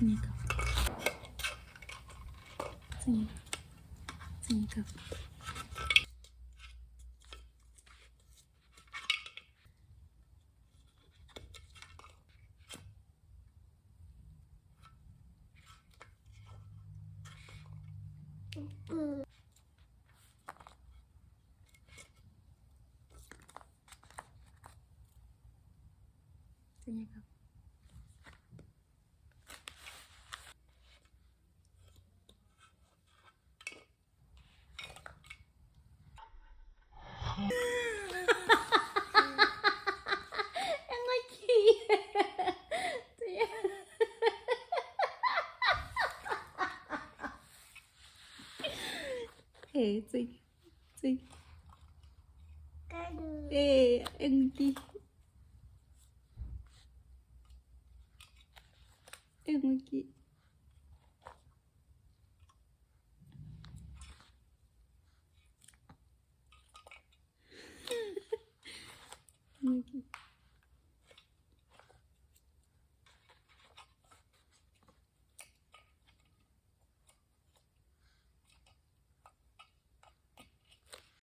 Tsenya ka fa. Tsenya ka. Tsenya ka fa. Tsenya ka fa. Ee, tsenya. Tsenya. Ee, e nngwe ke. E nngwe ke.